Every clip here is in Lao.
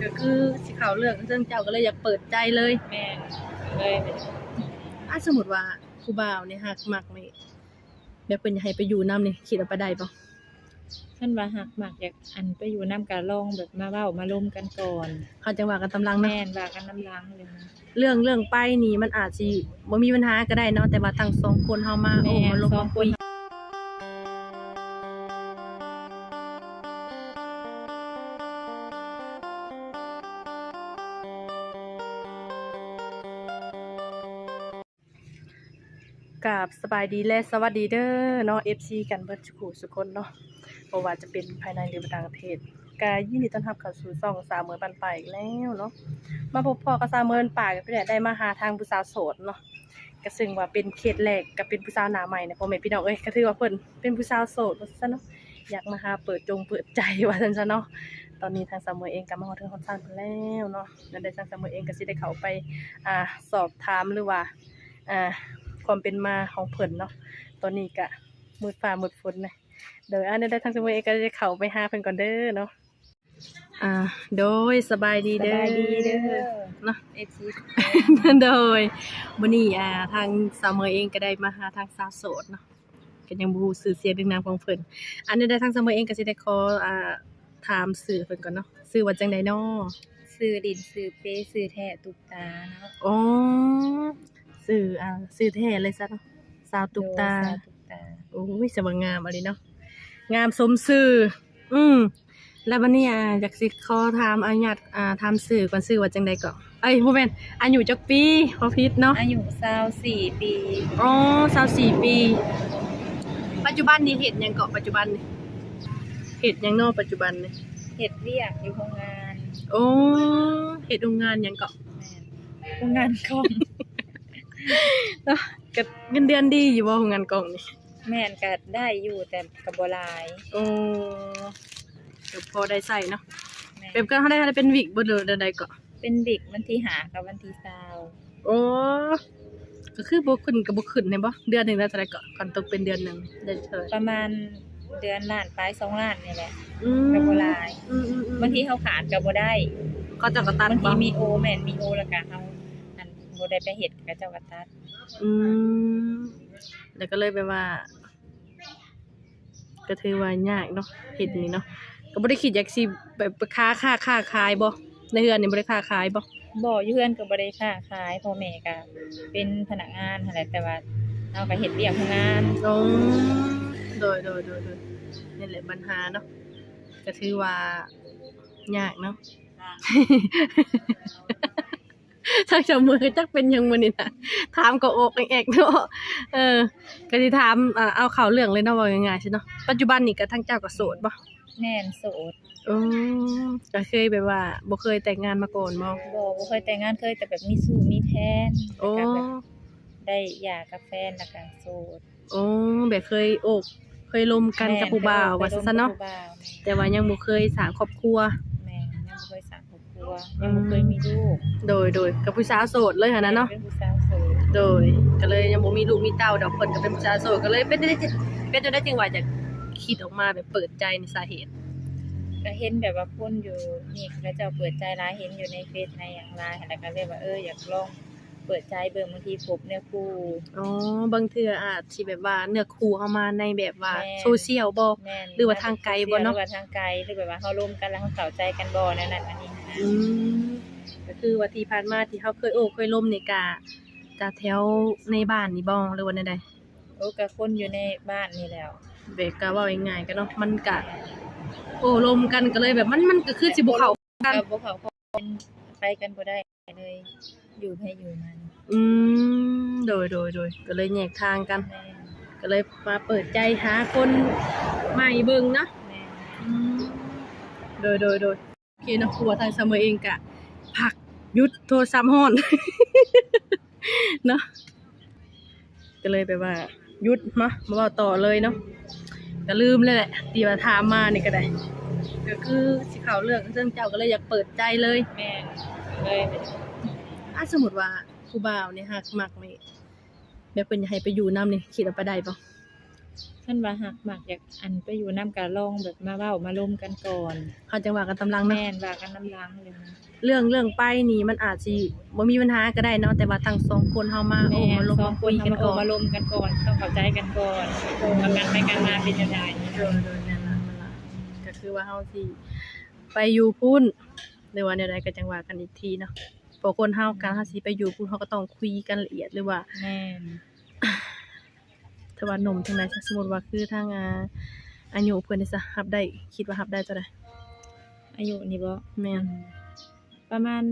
ກໍຄືຊິເຂົ້າເລື່ອງ ເຊິ່ງເຈົ້າກໍເລີຍຢາກເປີດໃຈເລີຍ. ແມ່ນ ເລີຍ. ອາ ສົມມຸດວ່າຜູ້ບ່າວນີ້ຮັກມັກນີ້ ແບບເພິ່ນຢາກໃຫ້ໄປຢູ່ນຳນີ້ ຄິດວ່າໄປໄດ້ບໍ່? ຄັນວ່າຮັກມັກ ຢາກ ອັນ ໄປຢູ່ນຳ ກໍລອງແບບມາເວົ້າມາລົມກັນກ່ອນ ເຮົາຈັ່ງວ່າກັນຕາມຫຼັງເນາະ. ແມ່ນ ວ່າກັນນຳຫຼັງເລີຍ. ເລື່ອງ ເລື່ອງໄປນີ້ມັນອາດຊິບໍ່ມີບັນຫາກໍໄດ້ເນາະ ແຕ່ວ່າທັງສອງຄົນເຮົາມາໂອ້ມາລົມມາຄຸຍ. ກາບສະບາຍດີ ແລະ ສະຫວັດດີເດີເນາະ ເອັຟຊີ ກັນເບິດສູ່ຜູ້ສູ່ຄົນເນາະ ບໍ່ວ່າຈະເປັນພາຍໃນ ຫຼືວ່າຕ່າງປະເທດ ກະຍິນດີຕ້ອນຮັບເຂົ້າສູ່ຊ່ອງສາວເມີຍບ້ານປ່າອີກແລ້ວເນາະ. ມາພົບພໍ້ກັບສາວເມີຍບ້ານປ່າ ກໍຄືໄດ້ມາຫາທາງຜູ້ສາວໂສດເນາະ ກະເຊິ່ງວ່າເປັນເຄສແລກ ກະເປັນຜູ້ສາວໜ້າໃໝ່ນະ ພໍ່ແມ່ພີ່ນ້ອງເອີຍ. ກະຖືວ່າເພິ່ນເປັນຜູ້ສາວໂສດວ່າຊັ້ນເນາະ ຢາກມາຫາເປີດຈົງເປີດໃຈວ່າຊັ້ນຊະເນາະ. ຕອນນີ້ທາງສາວເມີຍເອງກະມາຮອດເຮືອນຮອດຊານເພິ່ນແລ້ວເນາະ. ແນວໃດທາງສາວເມີຍເອງກະຊິໄດ້ເຂົ້າໄປ ອ່າ ສອບຖາມ ຫຼືວ່າ ອ່າ ຄວາມເປັນມາຂອງເພິ່ນເນາະ. ຕອນນີ້ກະມືດຟ້າມືດຝົນແດ່. ໂດຍ ອາ ແນວໃດທາງສາວເມີຍເອງກະຊິໄດ້ເຂົ້າໄປຫາເພິ່ນກ່ອນເດີເນາະ. ອ່າ ໂດຍ ສະບາຍດີເດີ ສະບາຍດີເດີເນາະ ເອັຟຊີ. ໂດຍ ມື້ນີ້ ອ່າ ທາງສາວເມີຍເອງກໍໄດ້ມາຫາທາງສາວໂສດເນາະ ກໍຍັງບໍ່ຮູ້ຊື່ສຽງເລື່ອງນາມຂອງເພິ່ນ. ອັນໃດທາງສາວເມີຍເອງກໍຊິໄດ້ຂໍ ອ່າ ຖາມຊື່ເພິ່ນກ່ອນເນາະ ຊື່ວ່າຈັ່ງໃດເນາະ? ຊື່ຫຼິ້ນຊື່ເປ ຊື່ແທ້ຕຸກຕາເນາະ. ອໍ ຊື່ ອ່າ ຊື່ແທ້ເລີຍຊະເນາະ ສາວຕຸກຕາ. ໂດຍ ສາວຕຸກຕາ. ໂອ້ຍ ສະວ່າງາມອີ່ຫຼີເນາະ ງາມສົມຊື່. ອືມ ແລ້ວບັດນີ້ ອ່າ ຢາກຊິຂໍຖາມ ອະນຸຍາດ ອ່າ ຖາມຊື່ກ່ອນ ຊື່ວ່າຈັ່ງໃດເກາະ? ເອີຍ ບໍ່ແມ່ນ ອາຍຸຈັກປີ? ເວົ້າຜິດເນາະ. ອາຍຸຊາວສີ່ປີ. ອໍ ຊາວສີ່ປີ. ປັດຈຸບັນນີ້ເຮັດຫຍັງເກາະ? ປັດຈຸບັນນີ້ເຮັດຫຍັງເນາະ ປັດຈຸບັນນີ້? ເຮັດວຽກຢູ່ໂຮງງານ. ໂອ້ ເຮັດໂຮງງານຫຍັງເກາະ? ແມ່ນ ໂຮງງານກ່ອງ. ເນາະ ກະເງິນເດືອນດີຢູ່ບໍ່ ໂຮງງານກ່ອງນີ້? ແມ່ນ ກະໄດ້ຢູ່ ແຕ່ກະບໍ່ຫຼາຍ. ໂອ້ ກະພໍໄດ້ໃຊ້ເນາະ. ແມ່ນ ແບບກະເຮົາໄດ້ ເຮົາໄດ້ເປັນວິກບໍ່ ຫຼືແນວໃດເກາະ? ເປັນວິກວັນທີຫ້າກັບວັນທີຊາວ. ໂອ້ ກະຄືບໍ່ຂຶ້ນ ກະບໍ່ຂຶ້ນແມ່ນບໍ່? ເດືອນໜຶ່ງໄດ້ເທົ່າໃດເກາະ? ຄັນຕົກເປັນເດືອນໜຶ່ງໄດ້ເທົ່າໃດ? ປະມານເດືອນລ້ານປາຍ ສອງລ້ານນີ້ແຫຼະ. ອືມ ກະບໍ່ຫຼາຍ. ອືມໆໆ ບາງທີເຮົາຂາດກະບໍ່ໄດ້. ເຂົາເຈົ້າກະຕັດບໍ່? ບາງທີມີໂອ ແມ່ນ ມີໂອ ແລ້ວກະເຮົາ ອັນ ບໍ່ໄດ້ໄປເຮັດ ເຂົາເຈົ້າກະຕັດ. ອືມ ແລ້ວກໍເລີຍແບບວ່າ ກໍຖືວ່າຍາກເນາະ ເຮັດນີ້ເນາະ. ກໍບໍ່ໄດ້ຄິດຢາກຊິແບບໄປຄ້າ ຄ້າ ຄ້າຂາຍບໍ່? ໃນເຮືອນນີ້ບໍ່ໄດ້ຄ້າຂາຍບໍ່? ບໍ່ ຢູ່ເຮືອນກໍບໍ່ໄດ້ຄ້າຂາຍ ພໍ່ແມ່ກໍເປັນພະນັກງານຫັ້ນແຫຼະ ແຕ່ວ່າເຮົາກໍເຮັດວຽກໂຮງງານ. ໂອ້ ໂດຍໆໆໆ ນີ້ແຫຼະບັນຫາເນາະ ກໍຖືວ່າຍາກເນາະ. ທາງເຈົ້າເມືອງກໍຈັກເປັນຫຍັງມື້ນີ້ນະ ຖາມກໍອອກແອກໆເນາະ. ເອີ ກໍຊິຖາມ ເອົາເຂົ້າເລື່ອງເລີຍເນາະ ເວົ້າງ່າຍໆຊິເນາະ. ປັດຈຸບັນນີ້ກໍທາງເຈົ້າກໍໂສດບໍ່? ແມ່ນ ໂສດ. ໂອ້ ກໍເຄີຍແບບວ່າບໍ່ເຄີຍແຕ່ງງານມາກ່ອນບໍ່? ບໍ່ ບໍ່ເຄີຍແຕ່ງງານ ເຄີຍແຕ່ແບບມີຊູ້ມີແຟນ. ໂອ້ ແລ້ວກໍແບບໄດ້ຫຍ່າກັບແຟນ ແລ້ວກໍໂສດ. ໂອ້ ແບບເຄີຍໂອ້ເຄີຍລົມກັນກັບຜູ້ບ່າວວ່າຊັ້ນເນາະ. ແມ່ນ ເຄີຍໂອ້ເຄີຍລົມກັບຜູ້ບ່າວ ແຕ່ວ່າຍັງບໍ່ເຄີຍສ້າງຄອບຄົວ. ແມ່ນ ຍັງບໍ່ເຄີຍສ້າງຄອບຄົວ ອືມ ຍັງບໍ່ເຄີຍມີລູກ. ໂດຍໆ ກັບຜູ້ສາວໂສດເລີຍຫັ້ນນະເນາະ. ແມ່ນ ເປັນຜູ້ສາວໂສດ. ໂດຍ ກໍເລີຍຍັງບໍ່ມີລູກມີເຕົ້າດອກ ເພິ່ນກໍເປັນຜູ້ສາວໂສດ ກໍເລີຍເປັນຈັ່ງໃດ ເປັນຈັ່ງໃດຈຶ່ງວ່າຢາກຄິດອອກມາແບບເປີດໃຈນີ້ ສາເຫດ? ກໍເຫັນແບບວ່າຄົນຢູ່ນີ້ເຂົາເຈົ້າເປີດໃຈຫຼາຍ ເຫັນຢູ່ໃນເຟສໃນຫຍັງຫຼາຍ ແລ້ວກໍເລີຍວ່າ ເອີ ຢາກລອງ ເປີດໃຈເບິ່ງ ບາງທີພົບເນື້ອຄູ່. ອໍ ບາງເທື່ອອາດຊິແບບວ່າເນື້ອຄູ່ເຮົາມາໃນແບບວ່າ ແມ່ນ ໂຊຊຽວບໍ່? ແມ່ນ ຫຼືວ່າທາງໄກບໍ່ເນາະ? ຫຼືວ່າທາງໄກ ຫຼືແບບວ່າເຮົາລົມກັນແລ້ວເຮົາເຂົ້າໃຈກັນບໍ່ ແນວນັ້ນແນວນີ້ນະ. ອືມ ກໍຄືວ່າທີ່ຜ່ານມາທີ່ເຮົາເຄີຍໂອ້ເຄີຍລົມນີ້ກະ ກະແຖວໃນບ້ານນີ້ບໍ່ ຫຼືວ່າແນວໃດ? ໂອ້ ກະຄົນຢູ່ໃນບ້ານນີ້ແຫຼ້ວ. ແບບກະເວົ້າງ່າຍໆ ກະເນາະ ມັນກະໂອ້ລົມກັນ ກະເລີຍແບບ ມັນ ມັນກະຄືຊິບໍ່ເຂົ້າ ກັນ ບໍ່ເຂົ້າ ເພາະເປັນ ໄປກັນບໍ່ໄດ້ ເລີຍຢູ່ໃຜຢູ່ມັນ. ອືມ ໂດຍໆໆ ກໍເລີຍແຍກທາງກັນ. ແມ່ນ ກໍເລີຍມາເປີດໃຈຫາຄົນໃໝ່ເບິ່ງເນາະ. ແມ່ນ ອືມ ໂດຍໆໆ ໂອເຄເນາະ. ຄືວ່າທາງຊາວເມີຍເອງກະພັກຢຸດ ໂທລະສັບຮ້ອນເນາະ. ກໍເລີຍແບບວ່າຢຸດເນາະ ບໍ່ເວົ້າຕໍ່ເລີຍເນາະ ກໍລືມເລີຍແຫຼະ ທີ່ວ່າຖາມມານີ້ກໍໄດ້ ກໍຄືຊິເຂົ້າເລື່ອງ ເຊິ່ງເຈົ້າກໍເລີຍຢາກເປີດໃຈເລີຍ. ແມ່ນ ເລີຍ. ອາ ສົມມຸດວ່າຜູ້ບ່າວນີ້ຮັກມັກນີ້ ແບບເພິ່ນຢາກໃຫ້ໄປຢູ່ນຳນີ້ ຄິດວ່າໄປໄດ້ບໍ່? ຄັນວ່າຮັກມັກ ຢາກ ອັນ ໄປຢູ່ນຳ ກໍລອງແບບມາເວົ້າມາລົມກັນກ່ອນ ເຮົາຈັ່ງວ່າກັນຕາມຫຼັງເນາະ. ແມ່ນ ວ່າກັນນຳຫຼັງເລີຍ. ເລື່ອງ ເລື່ອງໄປນີ້ມັນອາດຊິບໍ່ມີບັນຫາກໍໄດ້ເນາະ ແຕ່ວ່າທັງສອງຄົນເຮົາມາໂອ້ມາລົມ ມາຄຸຍກັນກ່ອນ ມາລົມກັນກ່ອນ ຕ້ອງເຂົ້າໃຈກັນກ່ອນ ວ່າການໄປການມາເປັນຈັ່ງໃດ. ໂດຍ ໂດຍ ແມ່ນລະ ແມ່ນລະ ກໍຄືວ່າເຮົາຊິໄປຢູ່ພຸ້ນ ຫຼືວ່າແນວໃດກໍຈັ່ງວ່າກັນອີກທີເນາະ ເພາະຄົນເຮົາ ການເຮົາຊິໄປຢູ່ພຸ້ນ ເຮົາກໍຕ້ອງຄຸຍກັນລະອຽດ ຫຼືວ່າ ແມ່ນ ຖ້າວ່າໜຸ່ມຈັ່ງໃດ ສົມມຸດວ່າຄືທາງ ອາ ອາຍຸເພິ່ນນີ້ຊະ ຮັບໄດ້ ຄິດວ່າຮັບໄດ້ເທົ່າໃດ? ອາຍຸນີ້ບໍ? ແມ່ນ ປະມານ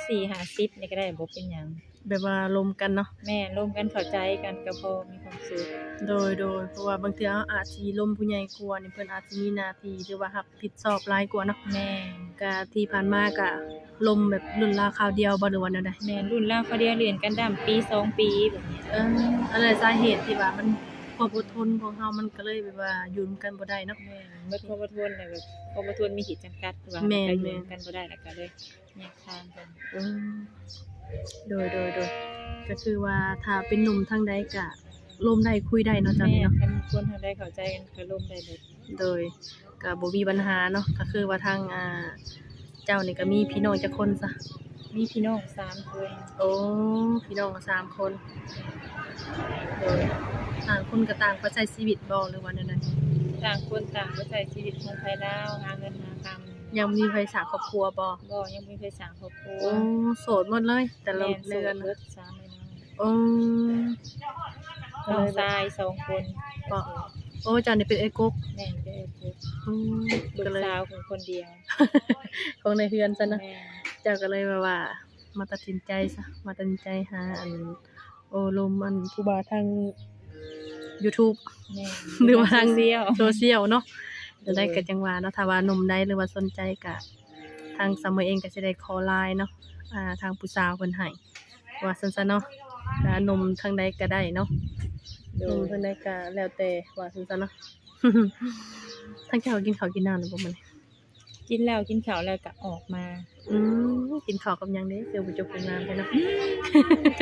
ສີ່ຫ້າສິບນີ້ກໍໄດ້ ບໍ່ເປັນຫຍັງ ແບບວ່າລົມກັນເນາະ. ແມ່ນ ລົມກັນເຂົ້າໃຈກັນກໍພໍມີຄວາມສຸກ. ໂດຍ ໂດຍ ເພາະວ່າບາງເທື່ອເຮົາອາດຊິລົມຜູ້ໃຫຍ່ກວ່ານີ້ ເພິ່ນອາດຊິມີໜ້າທີ່ ຫຼືວ່າຮັບ ຜິດຊອບຫຼາຍກວ່າເນາະ. ແມ່ນ ກະທີ່ຜ່ານມາກະລົມແບບລຸ້ນລາວຄາວດຽວບໍ່ ຫຼືວ່າແນວໃດ? ແມ່ນ ລຸ້ນລາວຄາວດຽວ ຫຼິ້ນກັນດຳປີສອງປີແບບນີ້. ເອີ ອັນນັ້ນສາເຫດທີ່ວ່າມັນ ຄວາມອົດທົນຂອງເຮົາມັນກໍເລີຍແບບວ່າຢູ່ນຳກັນບໍ່ໄດ້ເນາະ. ແມ່ນ ໝົດຄວາມອົດທົນແລ້ວ ແບບຄວາມອົດທົນມີຂີດຈຳກັດ ວ່າ ແມ່ນ ກໍຢູ່ນຳກັນບໍ່ໄດ້ ແລ້ວກໍເລີຍແຍກທາງກັນ. ເອີ ໂດຍ ໂດຍ ໂດຍ ກໍຄືວ່າຖ້າເປັນໜຸ່ມທາງໃດກະລົມໄດ້ຄຸຍໄດ້ເນາະ ເຈົ້ານີ້ເນາະ. ແມ່ນ ຄັນຄົນທາງໃດເຂົ້າໃຈກັນກໍລົມໄດ້ເບິດ. ໂດຍ ກໍບໍ່ມີບັນຫາເນາະ ກໍຄືວ່າທາງ ອ່າ ເຈົ້ານີ້ກໍມີພີ່ນ້ອງຈັກຄົນຊະ? ມີພີ່ນ້ອງສາມຄົນ. ໂອ້ ພີ່ນ້ອງກໍສາມຄົນ. ໂດຍ ຕ່າງຄົນກໍຕ່າງໄປໃຊ້ຊີວິດບໍ່ ຫຼືວ່າແນວໃດ? ຕ່າງຄົນຕ່າງໄປໃຊ້ຊີວິດຂອງໃຜລາວ ຫາເງິນຫາຄຳ. ຍັງບໍ່ມີໃຜສ້າງຄອບຄົວບໍ່? ບໍ່ ຍັງບໍ່ມີໃຜສ້າງຄອບຄົວ. ໂອ້ ໂສດໝົດເລີຍ ແຕ່ລະເຮືອນ. ແມ່ນ ໂສດເບິດສາມແມ່ນ້ອງ. ໂອ້ ນ້ອງຊາຍສອງຄົນ. ເບາະ ໂອ້ ເຈົ້ານີ້ເປັນເອື້ອຍກົກ. ແມ່ນ ເປັນເອື້ອຍກົກ. ອືມ ລູກສາວຄົນດຽວຂອງໃນເຮືອນຊັ້ນນະ. ແມ່ນ ເຈົ້າກໍເລີຍແບບວ່າມາຕັດສິນໃຈຊະ ມາຕັດສິນໃຈຫາ ອັນ ໂອ້ລົມ ອັນ ຜູ້ບ່າວທາງຢູທູບ ແມ່ນ ຫຼືວ່າທາງໂຊຊຽວເນາະ. ແນວໃດກໍຈັ່ງວ່າເນາະ ຖ້າວ່າໜຸ່ມໃດ ຫຼືວ່າສົນໃຈກໍ ທາງສາວເມຍເອງກໍຊິໄດ້ຂໍລາຍເນາະ ອ່າ ທາງຜູ້ສາວເພິ່ນໃຫ້ ວ່າຊັ້ນຊະເນາະ. ແລ້ວໜຸ່ມທາງໃດກໍໄດ້ເນາະ. ໂດຍ ໜຸ່ມທາງໃດກໍແລ້ວແຕ່ ວ່າຊັ້ນຊະເນາະ. ທາງເຈົ້າກິນເຂົ້າກິນນ້ຳແລ້ວບໍ່ມື້ນີ້? ກິນແລ້ວ ກິນເຂົ້າແລ້ວກໍອອກມາ. ອືມ ກິນເຂົ້າກັບຫຍັງເດ ຄືບໍ່ຈົບກັບງານເນາະ?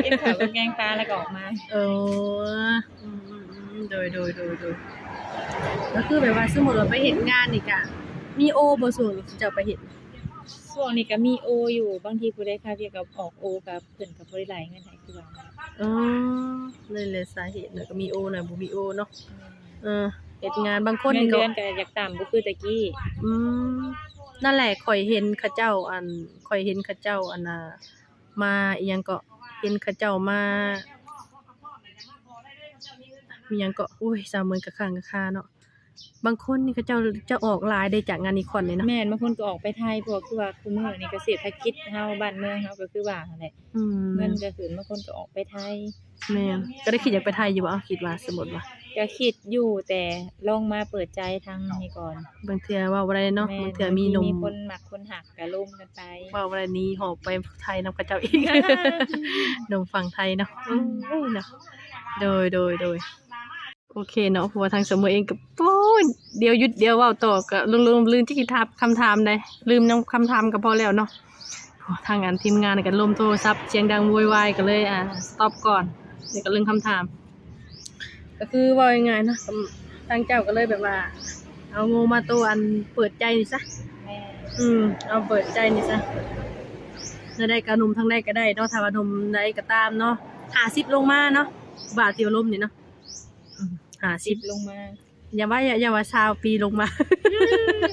ກິນເຂົ້າກັບແກງປາແລ້ວກໍອອກມາ. ເອີ ອືມໆ ໂດຍໆ ກໍຄືແບບວ່າສົມມຸດວ່າໄປເຮັດງານນີ້ກະມີໂອບໍ່ ຊ່ວງທີ່ເຈົ້າໄປເຮັດ? ຊ່ວງນີ້ກໍມີໂອຢູ່ ບາງທີຜູ້ໃດຄາວຽກກໍອອກໂອ ກໍເພິ່ນກໍບໍ່ໄດ້ໄລ່ເງິນໃຫ້ຄືວ່າ. ອໍ ນັ້ນແຫຼະສາເຫດເນາະ ກໍມີໂອໜ້ອຍ ບໍ່ມີໂອເນາະ. ແມ່ນ ເອີ ເຮັດງານບາງຄົນນີ້ກໍ ເງິນເດືອນກໍຢາກຕ່ຳ ບໍ່ຄືແຕ່ກີ້. ອືມ ນັ້ນແຫຼະ ຂ້ອຍເຫັນເຂົາເຈົ້າ ອັນ ຂ້ອຍເຫັນເຂົາເຈົ້າ ອັນນ່າ ມາອີ່ຫຍັງເກາະ ເຫັນເຂົາເຈົ້າມາ ມີຫຍັງເກາະ ໂອ້ຍ ສາວເມີນກະຄ້າງກະຄາເນາະ. ບາງຄົນນີ້ເຂົາເຈົ້າຈະອອກຫຼາຍເດ້ຈາກງານອີຄອນນີ້ເນາະ. ແມ່ນ ບາງຄົນກໍອອກໄປໄທ ເພາະວ່າຄືວ່າຄູ່ມື້ນີ້ກະເສດຖະກິດເຮົາ ບ້ານເມືອງເຮົາກໍຄືວ່າຫັ້ນແຫຼະ. ອືມ ເງິນກໍຂຶ້ນ ບາງຄົນກໍອອກໄປໄທ. ແມ່ນ ກໍໄດ້ຄິດຢາກໄປໄທຢູ່ບໍ່? ຄິດວ່າ ສົມມຸດວ່າ ກໍຄິດຢູ່ ແຕ່ລອງມາເປີດໃຈທາງນີ້ກ່ອນ. ບາງເທື່ອເວົ້າບໍ່ໄດ້ເນາະ. ແມ່ນ ບາງເທື່ອມີໜຸ່ມ ມີຄົນມັກຄົນຮັກ ກະລົມກັນໄປ ເວົ້າບໍ່ໄດ້ ໜີຫອບໄປໄທນຳເຂົາເຈົ້າອີກ ໜຸ່ມຝັ່ງໄທເນາະ. ໂອ້ຍເນາະ ໂດຍ ໂດຍ ໂດຍ ໂອເຄເນາະ ເພາະວ່າທາງສາວເມີເອງກໍ ໂອ້ຍ ດຽວຢຸດດຽວເວົ້າຕໍ່ ກໍຫຼົງໆລືມທີ່ຊິຖາມຄຳຖາມໃດ ລືມນຳຄຳຖາມກໍພໍແລ້ວເນາະ. ໂອ້ ທາງອັນທີມງານກໍລົມໂທລະສັບສຽງດັງໂວຍວາຍ ກໍເລີຍ ອ່າ ສະຕັອບກ່ອນ ແລ້ວກໍລືມຄຳຖາມ. ກໍຄືເວົ້າງ່າຍໆເນາະ ທາງເຈົ້າກໍເລີຍແບບວ່າ ເອົາໂມມາໂຕອັນເປີດໃຈນີ້ຊະ. ແມ່ນ ອືມ ເອົາເປີດໃຈນີ້ຊະ. ແນວໃດກໍໜຸ່ມທາງໃດກໍໄດ້ເນາະ ຖ້າວ່າໜຸ່ມໃດກໍຕາມເນາະ ຫ້າສິບລົງມາເນາະ ບ່າວທີ່ວ່າລົມນີ້ເນາະ. ອືມ ຫ້າສິບລົງມາ ຢ່າວ່າ ຢ່າ ຢ່າວ່າຊາວປີລົງມາ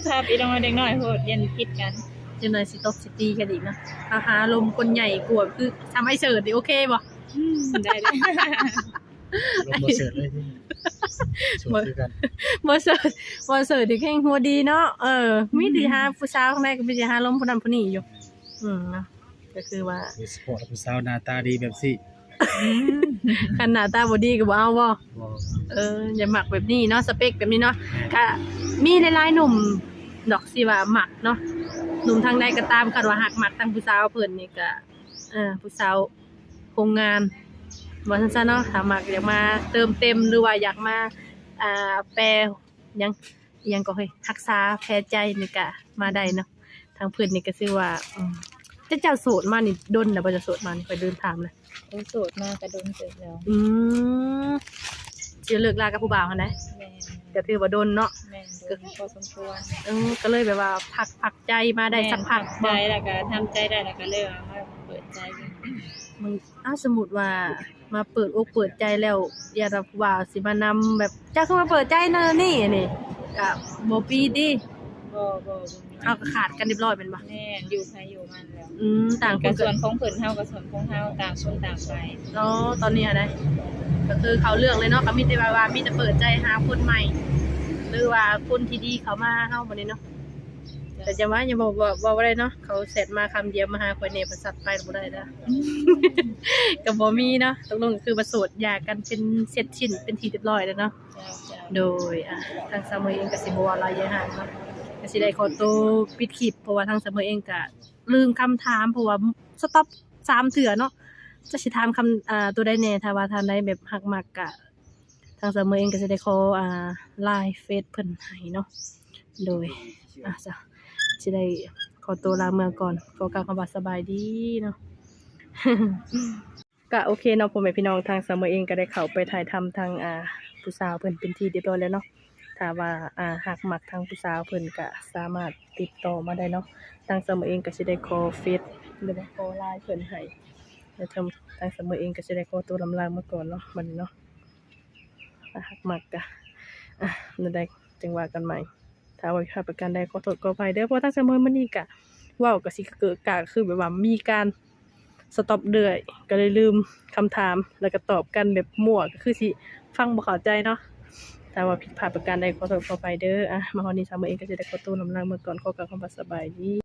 ຊາວປີລົງມາ ເດັກນ້ອຍໂພດ ຢ້ານຜິດກັນ ຈັກໜ່ອຍຊິຕົບຊິຕີກັນອີກເນາະ. ເຮົາຫາລົມຄົນໃຫຍ່ກວ່າ ຄືທຳໄອ້ເສີດນີ້ ໂອເຄບໍ່? ອືມ ໄດ້ເດ້ ລົມບໍ່ເສີດເລີຍ ໂສດຄືກັນ ບໍ່ເສີດ ບໍ່ເສີດນີ້ແຮ່ງຫົວດີເນາະ. ເອີ ມີແຕ່ຫາຜູ້ສາວທາງໃດ ກໍມີແຕ່ຫາລົມຜູ້ນັ້ນຜູ້ນີ້ຢູ່. ອືມ ເນາະ ກໍຄືວ່າ ໂດຍສະເພາະຜູ້ສາວໜ້າຕາດີແບບຊີ້ ອືມ ຄັນໜ້າຕາບໍ່ດີກໍບໍ່ເອົາບໍ່? ບໍ່ ເອີ ຢ່າມັກແບບນີ້ເນາະ ສະເປັກແບບນີ້ເນາະ. ແມ່ນ ກະມີຫຼາຍໆໜຸ່ມດອກທີ່ວ່າມັກເນາະ ໜຸ່ມທາງໃດກໍຕາມ ຄັນວ່າຮັກມັກທາງຜູ້ສາວເພິ່ນນີ້ກະ ເອີ ຜູ້ສາວໂຮງງານ ວ່າຊັ້ນຊະເນາະ. ຖ້າມັກຢາກມາເຕີມເຕັມ ຫຼືວ່າຢາກມາ ອ່າ ແປ ຫຍັງ ອີ່ຫຍັງກໍເຮີ້ຍ ຮັກສາແຜໃຈນີ້ກະມາໄດ້ເນາະ. ທາງເພິ່ນນີ້ກໍຊື່ວ່າ ອືມ ເຈົ້າ ເຈົ້າໂສດມານີ້ດົນແລ້ວບໍ່? ເຈົ້າໂສດມານີ້ ຂ້ອຍລືມຖາມແລ້ວ. ໂອ້ ໂສດມາກໍດົນເຕີບແລ້ວ. ອືມ ຊິເລີກລາກັບຜູ້ບ່າວຫັ້ນໃດ ແມ່ນ ກໍຖືວ່າດົນເນາະ ແມ່ນ ກໍ ກໍສົມຄວນ ເອີ ກໍເລີຍແບບວ່າພັກ ພັກໃຈມາໄດ້ ແມ່ນ ສັກພັກ ພັກໃຈ ບໍ່ ແລ້ວກໍທຳໃຈໄດ້ ແລ້ວກໍເລີຍວ່າມາເປີດໃຈ. ມັນ ອ້າວ ສົມມຸດວ່າມາເປີດອົກເປີດໃຈແລ້ວ ຢ້ານວ່າຜູ້ບ່າວຊິມານຳ ແບບ ເຈົ້າຄືມາເປີດໃຈແນວນີ້ ນີ້ ກໍບໍ່ປີດຕິ ບໍ່ ບໍ່ ບໍ່ມີ ເຮົາກໍຂາດກັນຮຽບຮ້ອຍແມ່ນບໍ່? ແມ່ນ ຢູ່ໃຜຢູ່ມັນແລ້ວ ອືມ ຕ່າງຄົນກໍ ສ່ວນຂອງເພິ່ນ ເຮົາກໍສ່ວນຂອງເຮົາ ຕ່າງຄົນຕ່າງໄປເນາະ ຕອນນີ້ຫັ້ນນະ ກໍຄືເຂົາເລືອກເລີຍເນາະ ກໍມີແຕ່ວ່າ ວ່າມີແຕ່ເປີດໃຈຫາຄົນໃໝ່ ຫຼືວ່າຄົນທີ່ດີເຂົ້າມາຫາເຮົາບັດນີ້ເນາະ. ແຕ່ຈະວ່າ ຢ່າບອກວ່າ ເວົ້າບໍ່ໄດ້ເນາະ ເຂົາແຊັດມາຄຳດຽວ ມາຫາຂ້ອຍແດ່ ປະສັດໄປບໍ່ໄດ້ເດີ ອືມ ກໍບໍ່ມີເນາະ ຕົກລົງກໍຄືວ່າໂສດ ຢ່າກັນເປັນເສັດສິ້ນເປັນທີ່ຮຽບຮ້ອຍແລ້ວເນາະ. ເຈົ້າ ເຈົ້າ ໂດຍ ອ່າ ທາງສາວເມຍເອງກໍຊິບໍ່ເວົ້າຫຼາຍຢາຍຫ່າງເນາະ ກໍຊິໄດ້ຂໍໂຕປິດຄລິບ ເພາະວ່າທາງສາວເມຍເອງກໍລືມຄຳຖາມ ເພາະວ່າສະຕັອບສາມເທື່ອເນາະ ຈັກຊິຖາມຄຳ ອ່າ ໂຕໃດແດ່ ຖ້າວ່າທ່ານໃດແບບຮັກມັກກະ ທາງສາວເມຍເອງກໍຊິໄດ້ຂໍ ອ່າ ລາຍເຟສເພິ່ນໃຫ້ເນາະ. ໂດຍ ອ່າ ຊະ ຊິໄດ້ຂໍໂຕລາເມືອກ່ອນ ຂໍກ່າວຄຳວ່າສະບາຍດີເນາະ. ກະໂອເຄເນາະ ພໍ່ແມ່ພີ່ນ້ອງ ທາງສາວເມຍເອງກໍໄດ້ເຂົ້າໄປຖ່າຍທຳທາງ ອ່າ ຜູ້ສາວເພິ່ນເປັນທີ່ຮຽບຮ້ອຍແລ້ວເນາະ. ຖ້າວ່າ ອ່າ ຮັກມັກທາງຜູ້ສາວເພິ່ນ ກະສາມາດຕິດຕໍ່ມາໄດ້ເນາະ. ທາງສາວເມຍເອງກໍຊິໄດ້ຂໍເຟສ ຫຼືວ່າຂໍລາຍເພິ່ນໃຫ້ ແລ້ວທາງ ທາງສາວເມຍເອງກໍຊິໄດ້ຂໍໂຕລຳລາເມືອກ່ອນເນາະ ບັດນີ້ເນາະ. ຖ້າຮັກມັກກະ ອ່າ ແນວໃດຈຶ່ງວ່າກັນໃໝ່. ຖ້າວ່າຜິດພາດປະການໃດ ຂໍໂທດຂໍອະໄພເດີ ເພາະວ່າທາງສາວເມຍມື້ນີ້ກະເວົ້າກະຊິເກີະກະ ຄືແບບວ່າມີການສະຕັອບເລື້ອຍ ກໍເລີຍລືມຄຳຖາມ ແລ້ວກໍຕອບກັນແບບມົ້ວ ກໍຄືຊິຟັງບໍ່ເຂົ້າໃຈເນາະ. ຖ້າວ່າຜິດພາດປະການໃດ ຂໍໂທດຂໍອະໄພເດີ. ອ່ະ ມາຮອດນີ້ສາວເມຍເອງກໍຊິໄດ້ຂໍໂຕລຳລາເມືອກ່ອນ ຂໍກ່າວຄຳວ່າສະບາຍດີ.